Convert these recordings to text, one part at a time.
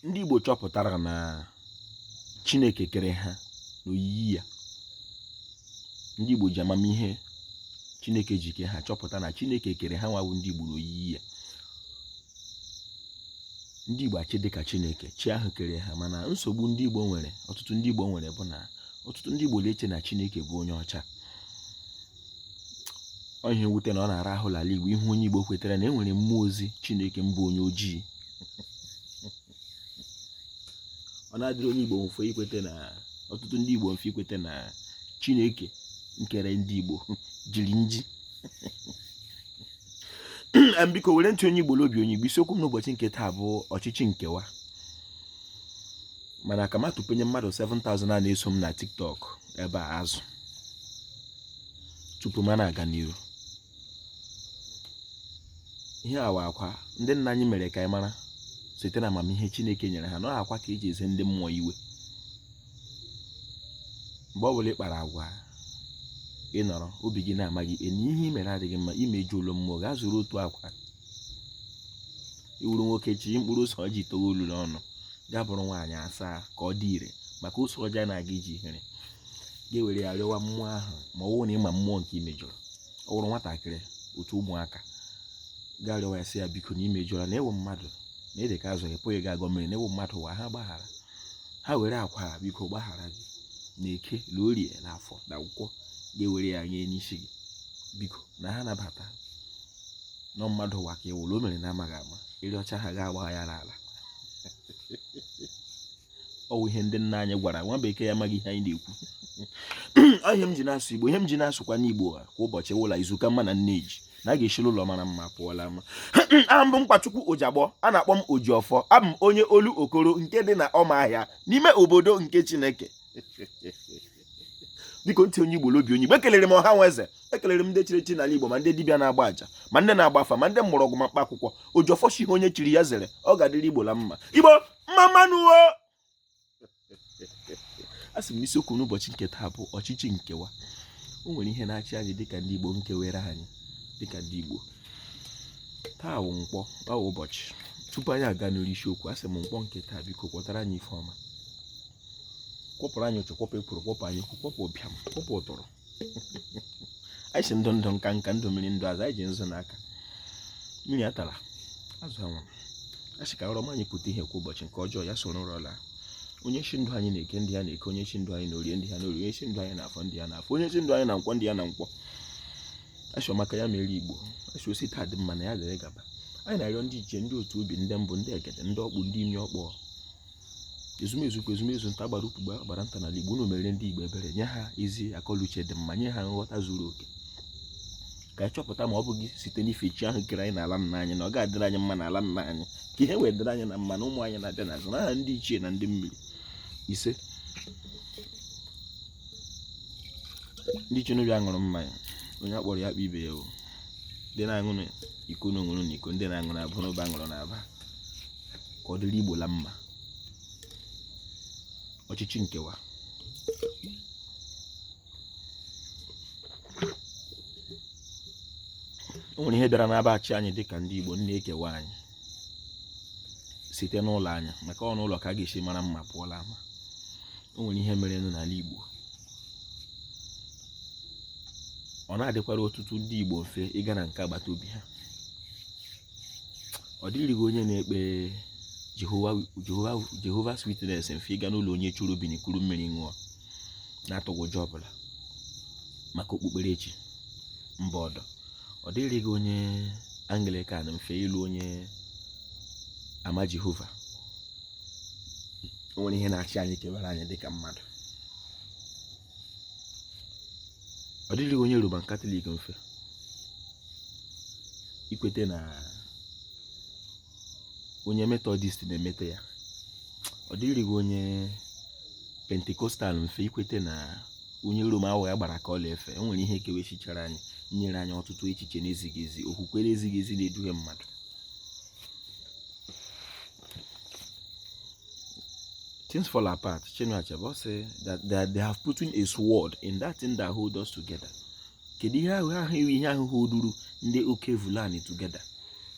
Ndị Igbo chọpụtara na Chineke kere ha n'oyiyi ya. Ndị Igbo ji amamihe Chineke ji kee ha chọpụta na Chineke kere ha nwa wụ ndị Igbo n'oyiyi ya. Ndị Igbo achị dịka Chineke chi ahụ kere ha, mana nsogbu ndị Igbo nwere, ọtụtụ ndị Igbo nwere, bụ na ọtụtụ ndị Igbo na-eche na Chineke bụ onye ọcha. Ọ ihe mwute na ọ na-ara ahụ n'ala Igbo ịhụ onye Igbo kwetara na e nwere mmụọ ozi Chineke mbụ onye ojii. Ọ na-adịrị onye Igbo mfe ikwete na ọtụtụ ndị Igbo mfe ikwete na Chineke nkere ndị Igbo jiri nji. Biko were ntị onye Igbo l'obi onye Igbo. Isiokwu m n'ụbọchị nke taa bụ ọchịchị nkewa. Mana ka m atụpenye mmadụ 7000 a na-eso m na TikTok ebe a azụ tupu m na-aga n'iru. Ihe awa akwa ndị nna anyị mere ka anyị mara site na amamihe Chineke nyere ha na ọ akwa ka eji eze ndị mmụọ iwe. Mgbe ọ bụla ị kpara agwa, ị nọrọ obi gị na-ama gị ikpe na ihe ị mere adịghị mma, imejuola mmụọ, gaa zụrụ otu akwa. Ị wụrụ nwoke, chi mkpụrụ ose ọjị itoolu n'ọnụ, gaa bụrụ nwaanyị asaa ka ọ dị ire, maka ose ọjị a na-aga iji ihere ga-ewere ya rịọwa mmụọ ahụ. Ma ọ bụrụ na ị ma mmụọ nke i mejọrọ, ọ wụrụ nwatakịrị otu ụmụaka, gaa rịọwa ya sị ya biko na i mejọrọ, na ị wụ mmadụ, na ị dị ka azụ, ị pụghị ga agọ mmiri, na ị wụ mmadụ wa ha gbaghara ha, were akwa biko gbaghara gị na eke na orie na afọ na nkwọ, ga-ewere ya nye n'isi gị, biko na ha nabata nọ mmadụ ụwa ka ị wụrụ o mere na amaghị ama. Ị rịọcha ha, ga-agba ya n'ala. Ọ wụ ihe ndị nna anyị gwara nwa bekee amaghị ihe anyị na-ekwu. Ọ ihe m ji na-asụ Igbo, ihe m ji na-asụkwa n'Igbo kwa ụbọchị wụla izuka mma na nneji na a ga-esi ụlọ mara mma pụọla ama. Aha m bụ Nkwachukwu Ojiagbọ, a na-akpọ m Ojiọfọ. Abụ m onye olu okoro nke dị na Ọmahịa n'ime obodo nke Chineke. Biko ntị onye Igbo l'obi onye Igbo, ekelere m ọha nwe eze, ekelere m ndị chiri echi n'ala Igbo, ma ndị dibịa na-agba àjà, ma ndị na-agba afa, ma ndị mgbọrọgwụ, ma mkpa akwụkwọ. Ojiọfọ shi ihe onye chiri ya zere, ọ ga-adịrị Igbo la mma. Igbo mma mma nụ o. A sị m n'isiokwu n'ụbọchị nke taa bụ ọchịchị nkewa. O nwere ihe na-achị anyị dịka ndị Igbo, nkewere anyị dịka ndị Igbo. Taa wụ nkwọ, ọ wụ ụbọchị. Tupu anyị aga n'iru isiokwu, a sị m nkwọ nke taa biko kwọtara anyị ife ọma, kwọpụrụ anyị ụchụ, kwọpụ ekworo, kwọpụ anya ukwu, kwọpụ ụbịam, kwọpụ ụtụrụ. Anyị si ndụ ndụ, nka nka, ndụ mmiri, ndụ azụ. Anyị ji nzu n'aka, mmiri atala, azụ anwụrụ. A sị ka nrọ ọma anyị pụta ihe kwa ụbọchị, nke ọjọọ ya soro nrọ laa. Onye si ndụ anyị na-eke ndị ya na-eke, onye si ndụ anyị na orie ndị ya na orie, onye si ndụ anyị na afọ ndị ya na afọ, onye si ndụ anyị na nkwọ ndị ya na nkwọ. Asị ọmaka ya mere Igbo, asị osi taa dị mma na ya dịrị gaba. Anyị na-arịọ ndị ichie, ndị otu obi, ndị mbụ, ndị egede, ndị ọkpụ, ndị imi ọkpọ, ezumezu ukwu, ezumezu nta, agbara ukwu, agbara nta n'ala Igbo. Unu mere ndị Igbo ebere, nye ha ezi akọluche dị mma, nye ha nghọta zuru oke, ka anyị chọpụta ma ọ bụghị site n'ife chi ahụ kere anyị n'ala nna anyị na ọ ga-adịrị anyị mma n'ala nna anyị, ka ihe wee dịrị anyị na mma na ụmụ anyị na-abịa n'azụ, n'aha ndị ichie na ndị mmiri. Ise. Ndị ichie n'obi aṅụrụ mmanya, onye akpọrọ ya akpọ ibe ya o. Ndị na-aṅụ iko na oṅụrụ n'iko, ndị na-aṅụ na abụ n'ụba aṅụrụ n'aba, ka ọ dịrị Igbo la mma. Ọchịchị nkewa. O nwere ihe bịara n'aba achị anyị dịka ndị Igbo na-ekewa anyị site n'ụlọ anyị, maka ọ n'ụlọ ka a ga-esi mara mma pụọla ama. O nwere ihe mere n'ala Igbo, ọ na-adịkwara ọtụtụ ndị Igbo mfe ịga na nke agbata obi ha. Ọ dịrịghị onye na-ekpe Jehovah's Witness mfe ịga n'ụlọ onye cherubim kuru mmiri ṅụọ na-atụghị ụjọ ọbụla maka okpukperechi mba ọdọ. Ọ dịrịghị onye Anglican mfe ịlụ onye ama Jehova. O nwere ihe na-achị anyị, kewara anyị dịka mmadụ. Ọ dịrịghị onye Roman Catholic mfe ikwete na onye Methodist na-emete ya. Ọ dịrịghị onye Pentecostal mfe ikwete na onye Roma awụ ya gbara ka ọ na-efe. E nwere ihe kewechichara anyị, nyere anyị ọtụtụ echiche na-ezighị ezi, okwukwe na-ezighị ezi na-eduhie mmadụ. Things Fall Apart, Chinua Achebe sị that they have put in a sword in that thing that hold us together. Kedu ihe ahụ ahụ ihe ahụ holduru ndị oke Fulani together?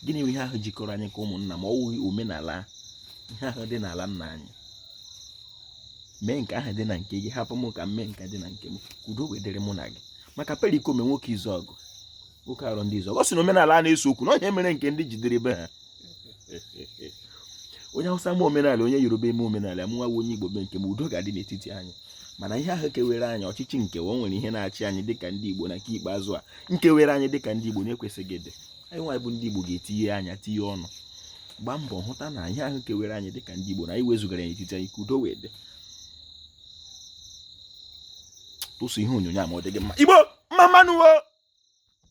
Gịnị ihe ahụ jikọrọ anyị ka ụmụnna ma ọ wụghị omenala Ihe ahụ dị n'ala nna anyị, mee nke ahụ dị na nke gị, hapụ m ka m mee nke dị na nke m, ka udo wee dịrị mụ na gị. Maka Pericoma nwoke Izuọgụ, nwoke Arọ ndị Izuọgụ, ọ sị na omenala a na-ese okwu na onye mere nke ndị jidere be ha. Onye Hausa mee omenala, onye Yoruba eme omenala, mụnwa wụ onye Igbo mee nke m, udo ga-adị n'etiti anyị. Mana ihe ahụ kewere anyị, ọchịchị nkewa, o nwere ihe na-achị anyị dịka ndị Igbo na nke ikpeazụ a nkewere anyị dịka ndị Igbo na-ekwesịghị ịdị. Anyị nwa bụ ndị Igbo ga-etinye anya, tinye ọnụ, gbaa mbọ hụta na ihe ahụ kewere anyị dịka ndị Igbo na anyị wezugara ya n'etiti anyị ka udo wee dị. Tụsa ihe onyonyo a ma ọ dị gị mma. Igbo mma mma nụ o!